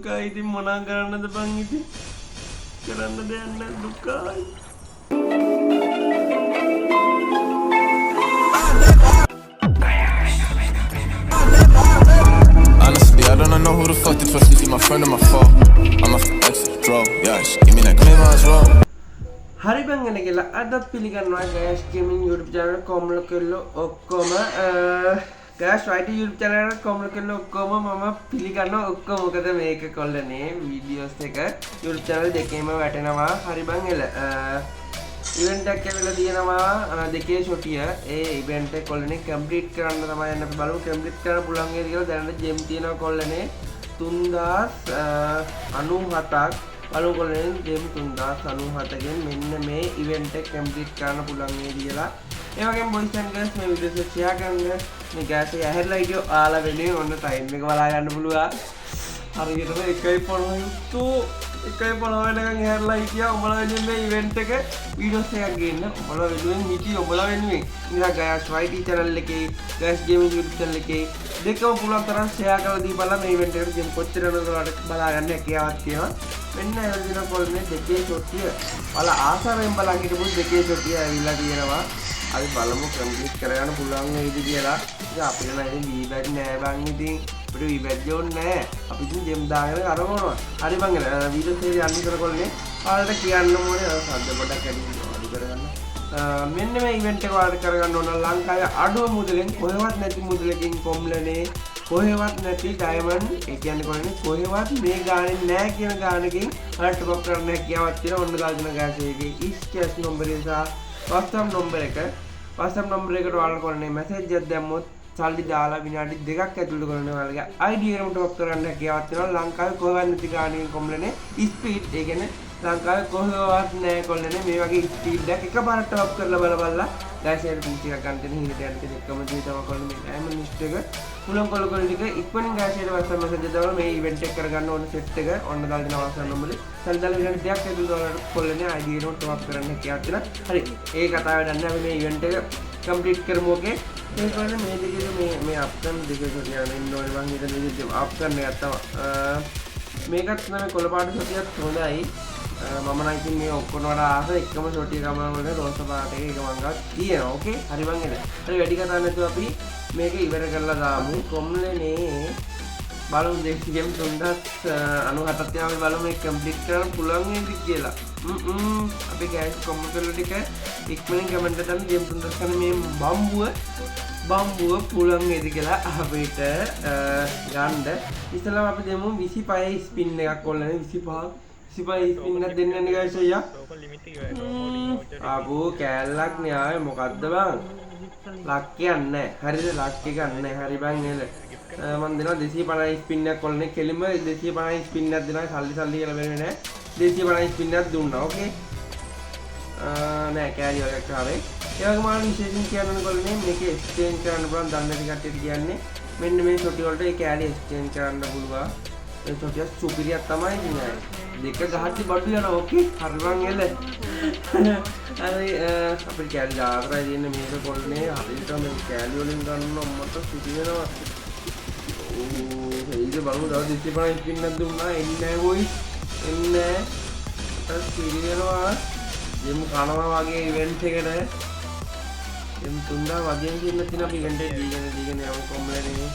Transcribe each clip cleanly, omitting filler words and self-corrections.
දුකයි. ඉතින් මොනා කරන්නද බං, ඉතින් කරන්න දෙයක් නෑ, දුකයි. Honestly, I don't know who the fuck to trust. Is he my friend or my foe? I'm a ex draw. Yeah, she give me that claim as well. හරි බං එන කියලා අදත් පිළිගන්නවා ගෑස් ගේමින් YouTube channel කොම්ල කෙල්ලෝ ඔක්කොම, gas YT YouTube channel එකට කොම්ල කෙල්ලෝ ඔක්කොම මම පිළිගන්නවා ඔක්කොම. මොකද මේක කොල්ලනේ වීඩියෝස් එක YouTube channel දෙකේම වැටෙනවා. හරි බං එල, ඉවෙන්ට් එකක් ඇවිල්ලා තියෙනවා දෙකේ ෂොටිය. ඒ ඉවෙන්ට් එක කොල්ලනේ කම්ප්ලීට් කරන්න තමයි යන්න. අපි බලමු කම්ප්ලීට් කරන්න පුළුවන් වේද කියලා. දැනට ජෙම් තියෙනවා කොල්ලනේ 3097ක්. බලමු කොල්ලනේ ජෙම් 3097කින් මෙන්න මේ ඉවෙන්ට් එක කම්ප්ලීට් කරන්න පුළුවන් වේද කියලා. ඒ වගේම බොයිස් ඇන්ඩ් ගර්ල්ස්, මේ වීඩියෝස් එක ෂෙයා කරන්න. මේ ගෑස් එක ඇහැරලා හිටියෝ ආලා වෙනුවෙන් ඔන්න ටයිම් එක බලා ගන්න පුළුවන්. හරියටම 1:50 යුක්තෝ 1:50 වෙනකන් ඇහැරලා හිටියා උඹලා වෙනුවෙන් මේ ඉවෙන්ට් එක වීඩියෝස් එකක් ගේන්න. උඹලා වෙනුවෙන් හිටියේ, උඹලා වෙනුවෙන්. ඉතින් ගෑස් YT channel එකේ, ගෑස් ගේමින් YouTube channel එකේ දෙකම පුළුවන් තරම් ෂෙයා කරලා දීපල්ලා. මේ ඉවෙන්ට් එකට ජෙම් කොච්චර යනවද ඔයාලට බලා ගන්න හැකියාවක් තියෙනවා. මෙන්න ඇවිල්ලා දෙන කොල්ලනේ දෙකේ චොට්ටිය. ඔයාලා ආසාවෙන් බලන් හිටපු දෙකේ චොට්ටිය ඇවිල්ලා තියෙනවා. අපි බලමු කම්ප්ලීට් කරගන්න පුළුවන් වෙයිද කියලා. ඉතින් අපිට නම් ඉතින් වී බැජ් නෑ බං. ඉතින් අපිට වී බැජ් ඕනේ නෑ. අපි ඉතින් ජෙම් දාගෙන කරවනවා. හරි බං, වීඩියෝ එක යන්න ඉතල කොල්ලනේ ඔයාලට කියන්න ඕනේ. අර සද්ද පොඩක් වැඩි අඩු කරගන්න. මෙන්න මේ ඉවෙන්ට් එක ඔයාලට කරගන්න ඕන ලංකාවේ අඩුම මුදලෙන්, කොහෙවත් නැති මුදලකින් කොම්ලනේ, කොහෙවත් නැති ඩයමන්ඩ්, ඒ කියන්නේ කොල්ලනේ කොහෙවත් මේ ගානේ නෑ කියන ගානකින් ඔයාලට ටොප් අප් කරන්න හැකියාවක් තියෙනවා. ඔන්න දාලා දෙන ගෑස් එකේ ඉස් කැෂ් නම්බරය සහ WhatsApp number එක. WhatsApp number එකට ඔයාලා කොල්ලනේ මැසේජ් එකක් දැම්මොත් සල්ලි දාලා විනාඩි 2ක් ඇතුළත කොල්ලනේ ඔයාලගේ ID එකම ටොප් කරන්න හැකියාවක් තියෙනවා ලංකාවේ කොහෙවත් නැති ගානකින් කොම්ලනේ ස්පීඩ්. ඒ කියන්නේ ලංකාවේ කොහෙවත් නෑ කොල්ලනේ මේ වගේ ස්පීඩ් එකක්. එකපාරට ටොප් කරලා බලපල්ලා ගෑස් එකට පීස් එකක් ගන්න තියෙන හිනට යන්න තියෙන එකම දේ තමයි කොල්ලනේ මේ ඩයමන්ඩ් ලිස්ට් එක. පුළුවන් කොල්ල කොල්ල ටික ඉක්මනින් ගෑස් එකට WhatsApp message එක දාලා මේ ඉවෙන්ට් එක කරගන්න ඕන සෙට් එක. ඔන්න දාලා දෙන WhatsApp නම්බරේ සල්ලි දාලා විනාඩි 2ක් ඇතුළත ඔයාලට කොල්ලනේ ID එකම ටොප් කරන්න හැකියාවක් තියෙනවා. හරි, ඒ කතාව වැඩක් නෑ. අපි මේ ඉවෙන්ට් එක කම්ප්ලීට් කරමු. ඕකේ, මේ කොල්ලනේ මේ දෙකේ මේ මේ අප් කරන දෙකේ සොටිය ඉන්න ඕනේ. මං හිතන්නේ මේ අප් කරන එකක් තමයි. මේකත් තමයි කොළ පාට සොටියත් හොඳයි. මම නම් ඉතින් මේ ඔක්කොම වඩා ආස එකම සොටිය ගමන වල රෝස පාට එක. ඒක මං ගාව තියෙනවා. ඕකේ, හරි මං එන. හරි, වැඩි කතා නැතුව අපි මේක ඉවර කරලා දාමු කොම්ලනේ. බලමු දෙකෙන් 3097ක් තියෙනවා. අපි බලමු මේක කම්ප්ලීට් කරන්න පුළුවන් වේද කියලා. හ්ම් හ්ම් අපි ගෑස් කොම්ම කරලා ටික ඉක්මනින් කමෙන්ට් එකක් දාන්න ජෙම් 3000 කරන මේ බම්බුව බම්බුව පුළුවන් වේද කියලා අපිට ගන්න. ඉස්සෙල්ලාම අපි දෙමු 25 ස්පින් එකක් කොල්ලනේ. 25 25 ස්පින් එකක් දෙන්න යන්නේ ගයිස් අයියා. ආපෝ කෑල්ලක් නේ ආවේ. මොකද්ද බං, ලක් කියන්නේ හරිද? ලක් එක නෑ. හරි බං එල, මං දෙනවා 250 ස්පින් එකක් කොල්ලනේ. කෙලින්ම 250 ස්පින් එකක් දෙනවා. සල්ලි සල්ලි කියලා වෙන්නේ නෑ. 250 ස්පින් එකක් දුන්නා. ඕකේ, නෑ කෑලි වගේක් ආවේ. ඒ වගේම මම විශේෂයෙන් කියන්න ඕන කොල්ලනේ, මේක එක්ස්චේන්ජ් කරන්න පුළුවන්. දන්නේ නැති කට්ටියට කියන්නේ, මෙන්න මේ චොටි වලට ඒ කෑලි එක්ස්චේන්ජ් කරන්න පුළුවන්. මේ චොටිය සුපිරියක් තමයි ඉතින්. අය දෙක ගහද්දි බඩු යනවා. ඕකේ, හරි බං එල. හරි, අපිට කෑලි 14යි තියෙන්නේ මේක කොල්ලනේ. හරියට මේ කෑලි වලින් ගන්න අම්මට සිටි වෙනවා. ඕ හේද බලමු. තව 250 ස්පින් එකක් දුන්නා. එන්නේ නෑ බොයි, එන්නේ නෑ. මට සිරි වෙනවා ජෙම් කනවා වගේ ඉවෙන්ට් එකට. ජෙම් 3000 වදින දෙන්න තියෙන. අපි ඉවෙන්ට් එක දීගෙන දීගෙන යමු කොම්ලනේ.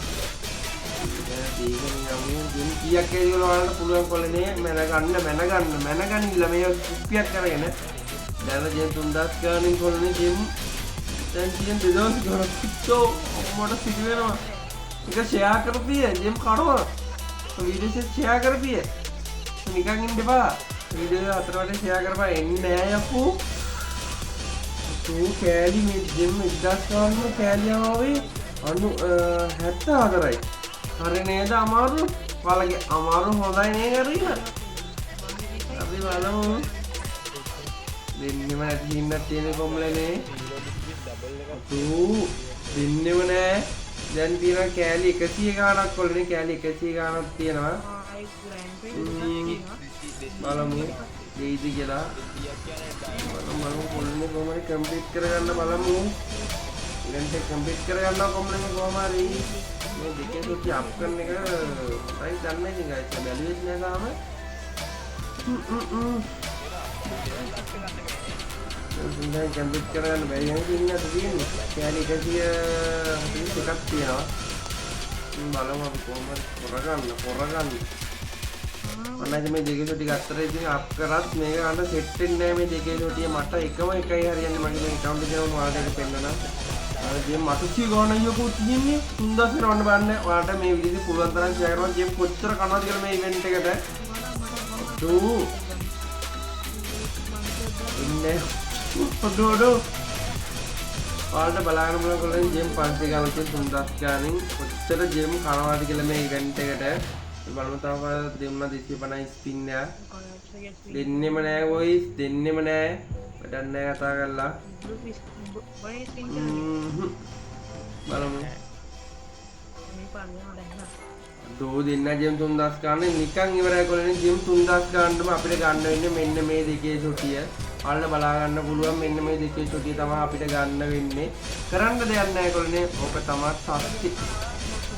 දීගෙන යමු. ජෙම් කීයක් ඇයිද කියලා ඔයාලට පුළුවන් කොල්ලනේ මැන ගන්න, මැන ගන්න, මැන ගනින්න. මේ කුප්පියක් අරගෙන දැන් ජෙම් 3000 ගානින් කොල්ලනේ. ජෙම් දැන් තියෙන 2000 ගානක්. පිටෝ අම්මට සිරි වෙනවා. එක ෂෙයා කරපිය, ජෙම් කනවා. වීඩියෝ එක ෂෙයා කරපිය, නිකන් ඉන්න එපා. වීඩියෝ එක හතර වටේ ෂෙයා කරපන්. එන්නේ නෑ යකෝ. තෝ කෑලි මේ ජෙම් 1000 ගානම කෑලි ආවේ අනු 74යි. හරි නේද? අමාරු ඔයාලගේ අමාරු හොඳයි නේ කරීන. අපි බලමු. දෙන්නෙම නැති හින්නක් තියෙන කොම්ලනේ. තෝ දෙන්නෙම නෑ. දැන් තියෙනවා කෑලි 100 ගාණක් කොල්ලනේ. කෑලි 100 ගාණක් තියෙනවා. බලමු දෙයිද කියලා. බලමු බලමු කොල්ලනේ, කොහොම හරි කම්ප්ලීට් කරගන්න බලමු. ඉවෙන්ට් එක කම්ප්ලීට් කරගන්නවා කොම්ලනේ කොහොම හරි. මේ දෙකේ චුටි අප් කරන එක හොඳයි දන්නේ ඉතින් ගයිස් බැලුවෙත් නෑ තාම. දැන් කම්ප්ලීට් කරගන්න බැරි යන ඉන්න අත තියෙන්නේ. කෑලි 141ක් තියෙනවා. බලමු අපි කොහොමද කරගන්න. ඔන්න ඉතින් මේ දෙකේ චුටි ගත්තට ඉතින් අප් කරත් මේක ගන්න සෙට් වෙන්නේ නෑ මේ දෙකේ චුටිය. මට එකම එකයි හරියන්නේ මගේ මේ ඇකවුන්ට් එකේ නම් ඔයාලට ඒක පෙන්නනවා. අර ගේම් 800 ගාන අයියෝ තියෙන්නේ 3000 කරවන්න බලන්න. ඔයාලට මේ විදිහට පුළුවන් තරම් ෂෙයා කරනවා. ගේම් කොච්චර කනවද කියලා මේ ඉවෙන්ට් එකට. අඩෝ ඉන්නේ අඩෝ අඩෝ ඔයාලට බලාගෙන බලන කොල්ලන් ගේම් 500 ගාන තියෙන 3000 ගානින් කොච්චර ගේම් කනවද කියලා මේ ඉවෙන්ට් එකට. බලමු තව දෙන්න 250 ස්පින් එක. දෙන්නෙම නෑ බොයිස්, දෙන්නෙම නෑ. වැඩක් නෑ කතා කරලා. බලමු. අඩෝ දෙන්න ජෙම් 3000 ගන්න නිකන් ඉවරයි කොල්ලනේ. ජෙම් 3000 ගන්නම අපිට ගන්න වෙන්නේ මෙන්න මේ දෙකේ චුටිය. ඔයාලට බලා ගන්න පුළුවන් මෙන්න මේ දෙකේ චුටිය තමයි අපිට ගන්න වෙන්නේ. කරන්න දෙයක් නෑ කොල්ලනේ. ඕක තමයි සත්‍ය.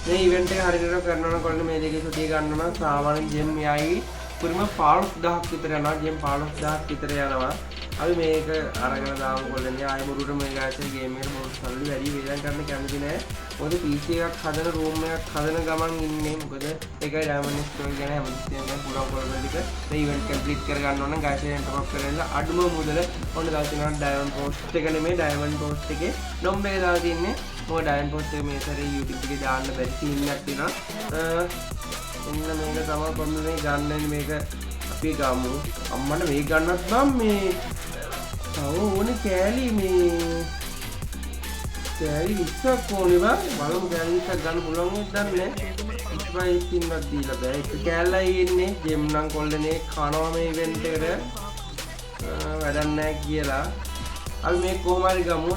මේ ඉවෙන්ට් එක හරියට කරනවා නම් කොල්ලනේ මේ දෙකේ චුටිය ගන්න නම් සාමාන්‍ය ජෙම් යයි පුරිම 15000ක් විතර යනවා. ජෙම් 15000ක් විතර යනවා. අපි මේක අරගෙන දාමු කොල්ලනේ. ආයෙ මුරුට මේ ගාසේ ගේම් එකට මොකද සල්ලි වැඩි වේදන් කරන්න කැමති නෑ. මොකද PC එකක් හදන රූම් එකක් හදන ගමන් ඉන්නේ. මොකද ඒකයි ඩයමන්ඩ් ස්ටෝර් ගැන හැමතිස්සෙම දැන් පුළුවන් කොල්ලෝ ටික මේ ඉවෙන්ට් කම්ප්ලීට් කරගන්න ඕන නම් ගාසේ ටොප් අප් කරලා අඩුම මුදල ඔන්න දාලා තියෙනවා. ඩයමන්ඩ් පෝස්ට් එක නෙමෙයි, ඩයමන්ඩ් පෝස්ට් එකේ නොම්බ එක දාලා තින්නේ. මොකද ඩයමන්ඩ් පෝස්ට් එක මේ සැරේ YouTube එකේ දාන්න බැරි සීන් එකක් තියෙනවා. එන්න මේක තමයි කොහොමද මේ ගන්න වෙන්නේ. මේක අපි ගමු. අම්මට මේක ගන්නත් බං මේ තව ඕනේ කෑලි මේ කෑලි 20ක් ඕනේ බං. බලමු කෑලි 20ක් ගන්න පුළුවන් වෙයිද දන්නේ නෑ. 25 ස්පින්වත් දීලා බෑ. එක කෑල්ලයි එන්නේ. ගේම් නම් කොල්ලනේ කනවා මේ ඉවෙන්ට් එකට. වැඩක් නෑ කියලා. අපි මේක කොහොම හරි ගමු.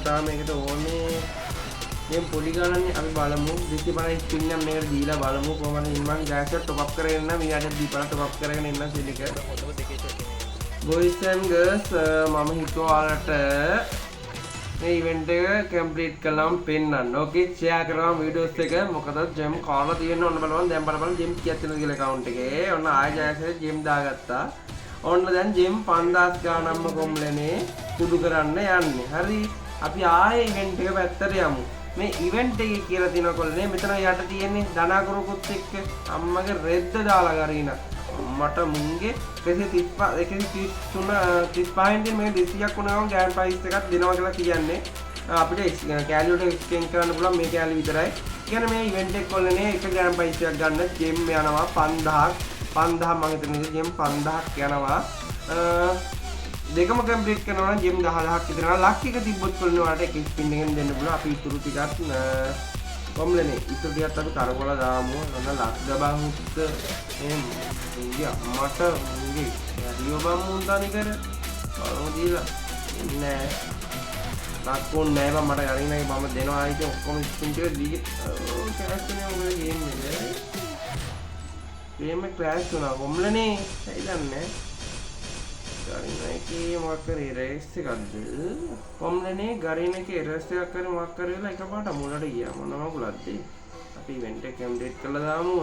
තාම මේකට ඕනේ ගේම් පොඩි ගානන්නේ. අපි බලමු 250 ස්පින් නම් මේකට දීලා බලමු කොහොම හරි. මං ගෑස් එක ටොප් අප් කරගෙන ඉන්න. මීට දීපලා ටොප් අප් කරගෙන ඉන්න සෙල් එක. බොයිස් ඇන්ඩ් ගර්ල්ස් මම හිතුවා ඔයාලට මේ ඉවෙන්ට් එක කම්ප්ලීට් කළාම පෙන්නන්න. ඕකේ ෂෙයා කරනවා වීඩියෝස් එක. මොකද ජෙම් කාලා තියෙන්න ඕන. බලන්න දැන් බලපන් ජෙම් කීයක් තියෙනවද කියලා ඇකවුන්ට් එකේ. ඔන්න ආයෙ ජයසරේ ජෙම් දාගත්තා. ඔන්න දැන් ජෙම් 5000 ගානක්ම කොම්ලනේ කුඩු කරන්න යන්නේ. හරි අපි ආයෙ ඉවෙන්ට් එක පැත්තට යමු. මේ ඉවෙන්ට් එකේ කියලා තියෙන කොල්ලනේ මෙතන යට තියෙන්නේ දනාකරුකුත් එක්ක අම්මගේ රෙද්ද දාලා ගරීනා. මට මුන්ගේ 135 133 35 තියෙන මේ 200ක් වුණා ගමන් ග්‍රෑන්ඩ් ප්‍රයිස් එකක් දෙනවා කියලා කියන්නේ. අපිට කෑලි වලට එක්ස්චේන්ජ් කරන්න පුළුවන් මේ කෑලි විතරයි. ඒ කියන්නේ මේ ඉවෙන්ට් එක කොල්ලනේ එක ග්‍රෑන්ඩ් ප්‍රයිස් එකක් ගන්න ජෙම් යනවා 5000ක්. 5000 මං හිතන්නේ ජෙම් 5000ක් යනවා. දෙකම කම්ප්ලීට් කරනවා නම් ජෙම් 10000ක් විතර යනවා. ලක් එක තිබ්බොත් කොල්ලනේ ඔයාලට එක ස්පින් එකෙන් දෙන්න පුළුවන්. අපි ඉතුරු ටිකත් කොම්ලනේ ඉතුරු ටිකත් අපි කරකොලා දාමු. ඔන්න ලක් දබන් උත්ත මේ මුංගේ අම්මට මුංගේ ඇරියෝ බම් මුන් තනි කර බලමු දීලා නෑ ලක් ඕනේ නෑ බං මට ගරින් නෑ මම දෙනවා ආයිත් ඔක්කොම ස්පින් ටික දී ඔව් ක්‍රෑෂ් වුණේ. මොකද ගේම් එක ගේම් එක ක්‍රෑෂ් වුණා කොම්ලනේ ඇයි දන්නේ ගරින් එකේ මොකක් කරේ රේස් එකක්ද කොම්ලනේ ගරින් එකේ රේස් එකක් කරේ මොකක් කරේ වෙලා එකපාරට මුලට ගියා මොන මගුලක්ද අපි ඉවෙන්ට් එක කම්ප්ලීට් කරලා දාමු.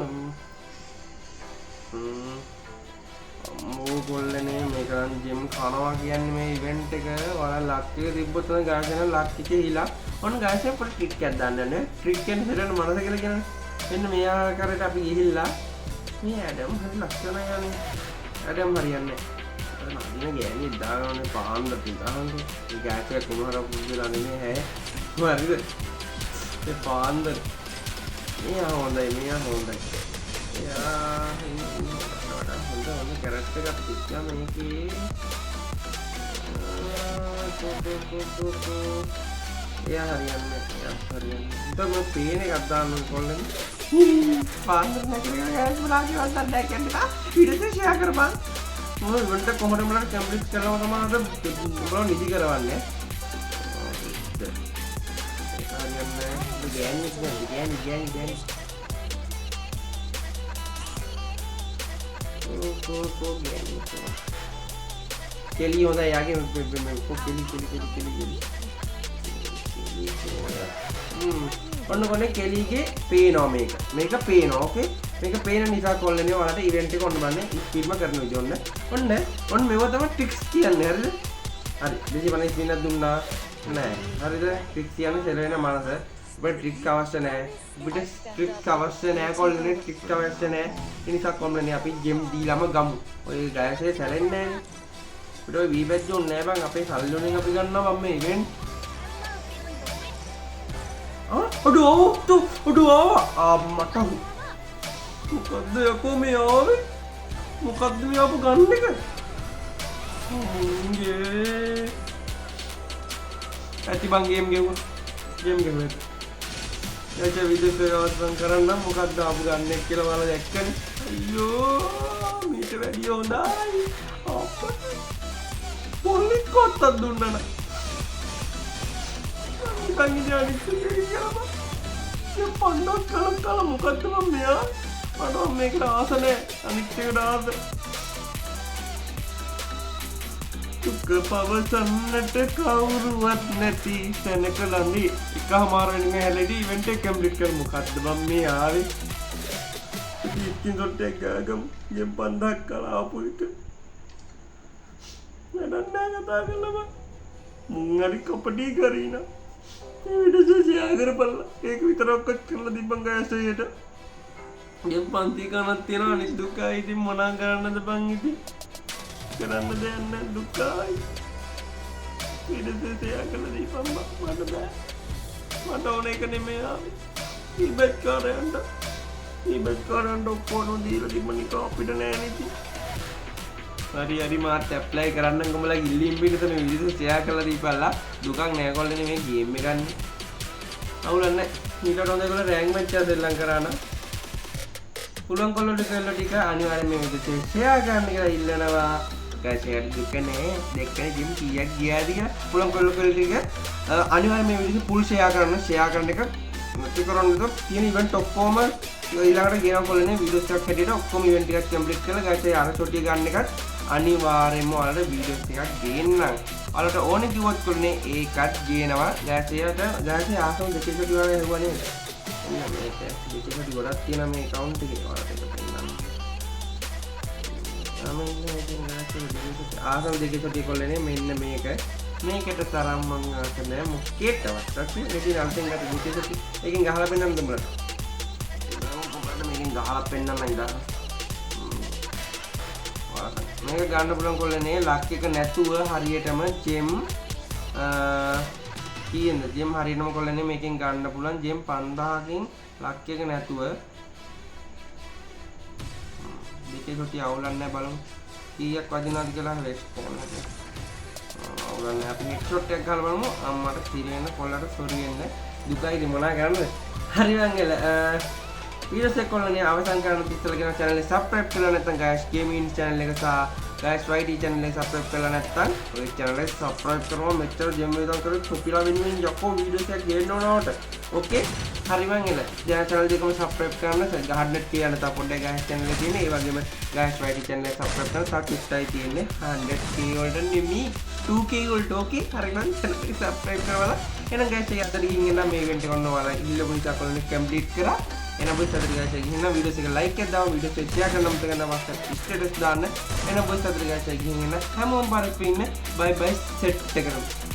අම්මෝ කොල්ලනේ මේක නම් ජෙම් කනවා කියන්නේ මේ ඉවෙන්ට් එක ඔයාලා ලක් එක තිබ්බොත් තමයි ගායන ලක් එකේ හිලා ඔන්න ගායන පොඩි ට්‍රික් එකක් දාන්න ඕනේ. ට්‍රික් කියන්නේ හරියට මනස කියලා කියන්නේ මෙන්න මේ ආකාරයට අපි ගිහිල්ලා මේ ඇඩම් හරි ලස්සනයි යන්නේ. ඇඩම් හරියන්නේ නැහැ. අර නදින ගෑණියෙක් දාගෙන ඕනේ පාන්දර තියනකෝ. මේ ගෑස් එක කුණු හරක් පුදුලා නෙමෙයි ඈ. හරිද? මේ පාන්දර. මෙයා හොඳයි මෙයා හොඳයි. එයා වඩා හොඳ හොඳ කැරක්ටර් එකක් තිබ්බා මේකේ. එයා හරියන්නේ නැහැ. එයා හරියන්නේ නැහැ. ඉතින් මම පේන එකක් දාන්න ඕනේ කොල්ලනේ. පාන්දර නැකරගෙන ගෑස් බලාගෙන වන්දක් නැහැ කියන්නේ බා. වීඩියෝ එක ෂෙයා කරපන්. මම ඉවෙන්ට් එක කොහොමද උඹලට කම්ප්ලීට් කරලම තමයි අද උඹලව නිදි කරවන්නේ. ඒක හරියන්නේ නැහැ. ගෑණි ගෑණි ගෑණි ගෑණි ගෑණි. කෝ කෝ ගෑණි කෝ. කෙලි හොඳයි යාගේ මේ කෝ කෙලි කෙලි කෙලි කෙලි කෙලි. කෙලි කෝ යා. ඔන්න කොල්ලේ කෙලිගේ පේනවා මේක. මේක පේනවා. ඕකේ. මේක පේන නිසා කොල්ලනේ ඔයාලට ඉවෙන්ට් එක ඔන්න බලන්න ස්පීඩ්ම කරන විදිය ඔන්න. ඔන්න ඔන්න මේවා තමයි ට්‍රික්ස් කියන්නේ. හරිද? හරි. 250 ස්පින් එකක් දුන්නා. නෑ. හරිද? ට්‍රික්ස් කියන්නේ සෙලවෙන මනස. අපිට ට්‍රික් අවශ්‍ය නෑ. අපිට ට්‍රික් අවශ්‍ය නෑ කොල්ලනේ, ට්‍රික් අවශ්‍ය නෑ. ඒ නිසා කොල්ලනේ අපි ජෙම් දීලාම ගමු. ඔය ගයසේ සැලෙන්නේ නෑනේ. අපිට ඔය වී බැජ් ඕනේ නෑ බං. අපේ සල්ලි වලින් අපි ගන්නවා බං මේ ඉවෙන්ට්. ආ අඩෝ ආවා තු අඩෝ ආවා. ආ මට මොකද්ද යකෝ මේ ආවේ? මොකද්ද මේ ආපු ගන්න එක? මුංගේ ඇති බං ගේම් ගෙව්වා. ගේම් ගෙව්වා. එච විදේශ අවසන් කරන්න මොකද්ද ආපු ගන්න එක කියලා ඔයාලා දැක්කනේ. අයියෝ මීට වැඩිය හොඳයි. අප්පට පොල්ලෙක් කොත්තක් දුන්නා නම්. නිකන් ඉතින් අනිත් එක කියලා බං. ඒ පණ්ඩක් කලක් කල මොකද්ද බං මෙයා? මට බං මේකට ආස නෑ. අනිත් එකට ආස. දුක පවසන්නට කවුරුවත් නැති තැනක ළඟි එකහමාර වෙනින් හැලෙදි ඉවෙන්ට් එක කම්ප්ලීට් කරමු. මොකද්ද බං මේ ආවේ? ඉතින් ස්ක්‍රීන් ෂොට් එකක් ගාගමු. ගේම් 5000ක් කලා ආපු එක. වැඩක් නෑ කතා කරලා බං. මුන් හරි කපටි කරීනා. මේ වීඩියෝ ෂෙයා කරපල්ලා. ඒක විතරක්වත් කරලා දීපන් ගයස් අයියට. ගේම් 500 ගණක් තියෙනවා අනිත් දුකයි. ඉතින් මොනා කරන්නද බං ඉතින්? කරන්න දෙයක් නෑ දුකයි. වීඩියෝ ෂෙයා කරලා දීපන් බං. මට බෑ. මට ඕන එක නෙමෙයි ආවේ. ඊබැච් කාරයන්ට. ඊබැච් කාරයන්ට ඔක්කොම දීලා තිබ්බ නිකන් අපිට නෑනේ ඉතින්. හරි හරි මාත් ඇප්ලයි කරන්නම් කොමලා ඉල්ලීම් පිණිස මේ වීඩියෝ ෂෙයා කරලා දීපල්ලා. දුකක් නෑ කොල්ලනේ මේ ගේම් එක ගන්න. අවුලක් නෑ. මීට වඩා හොඳ ඒගොල්ලෝ රෑන්ක් මැච් එකක් සෙල්ලම් කරා නම්. පුළුවන් කොල්ලෝ ටික කොල්ලෝ ටික අනිවාර්යෙන් මේ වීඩියෝ ෂෙයා කරන්න කියලා ඉල්ලනවා. ගයිස් එයාට දුක නෑ. දැක්කනේ ජිම් කීයක් ගියාද කියලා. පුළුවන් කොල්ලෝ කොල්ලෝ ටික අනිවාර්යෙන් මේ වීඩියෝ ෆුල් ෂෙයා කරන්න. ෂෙයා කරන එක නැති කරන්න නේද? තියෙන ඉවෙන්ට් ඔක්කොම ඊළඟට ගේනවා කොල්ලනේ වීඩියෝස් එකක් හැටියට ඔක්කොම ඉවෙන්ට් ටිකක් කම්ප්ලීට් කරලා ගයිස් ඒ අර ෂොට් එක ගන්න එකත් අනිවාර්යෙන්ම ඔයාලට වීඩියෝස් ටිකක් ගේන්නම්. ඔයාලට ඕනේ කිව්වොත් කොල්ලනේ ඒකත් ගේනවා. ගයිස් එයාට ගයිස් ඒ ආසම දෙකේ ෂොට් වගේ හෙව්වා නේද? එන්න මේක දෙකේ ෂොට් ගොඩක් තියෙනවා මේ ඇකවුන්ට් එකේ. ඔයාලට ඒක පෙන්නන්න. ආ මෙන්න ඉතින් ගයිස් ඒ දෙකේ ෂොට් ආසම දෙකේ ෂොට් කොල්ලනේ මෙන්න මේක. මේකට තරම් මං ආස නෑ මොකේටවත්. අපි මේකේ අලුතෙන් ගත්ත දෙකේ ෂොට් එකෙන් ගහලා පෙන්නන්න උඹලට. බලන්න මේකෙන් ගහලා පෙන්නන්න ඉඳලා. මේක ගන්න පුළුවන් කොල්ලනේ ලක් එක නැතුව හරියටම ජෙම් කීයෙන්ද ජෙම් හරියටම කොල්ලනේ මේකෙන් ගන්න පුළුවන් ජෙම් 5000කින් ලක් එක නැතුව දෙකේ ෂොටි අවුලක් නැහැ බලමු කීයක් වදිනවද කියලා වෙස්ට් කරන්න. අවුලක් නැහැ අපි හෙඩ් ෂොට් එකක් ගහලා බලමු. අම්මට සිරි වෙන කොල්ලට සොරි වෙන්න දුකයි ඉතින් මොනා කරන්නද. හරි මං එල වීඩියෝස් එක කොල්ලනේ අවසන් කරන්න ඉස්සෙල්ලා කියන channel එක subscribe කරලා නැත්නම් guys gaming channel එක සහ guys YT channel එක subscribe කරලා නැත්නම් ඔය channel එක subscribe කරනවා. මෙච්චර ජෙම් වේදම් කරලා සොපිලා වෙනුවෙන් යකෝ වීඩියෝස් එකක් ගේන්න ඕන ඔයාලට. ඕකේ හරි මං එල දැන් channel දෙකම subscribe කරන්න. 100 k යන තව පොඩ්ඩක් guys channel එකේ තියෙන. ඒ වගේම guys YT channel එක subscribe කරන්න. තව චුට්ටයි තියෙන්නේ 100k වලට නෙමි 2k වලට. ඕකේ හරි මං channel එක subscribe කරවලා එහෙනම් guys ඒ අතට ගිහින් එන්න මේ event එක ඔන්න ඔයාලා ඉල්ලපු නිසා කොල්ලනේ complete කරා. එහෙනම් බොයිස් අතට ගයිස් ගිහින් එන්න වීඩියෝස් එක ලයික් එකක් දාන්න, වීඩියෝස් එක ෂෙයා කරන්න අමතක කරන්න WhatsApp status දාන්න. එහෙනම් බොයිස් අතට ගයිස් ගිහින් එන්න හැමෝම පරක්කු ඉන්න. බයි බයි සෙට් එකටම.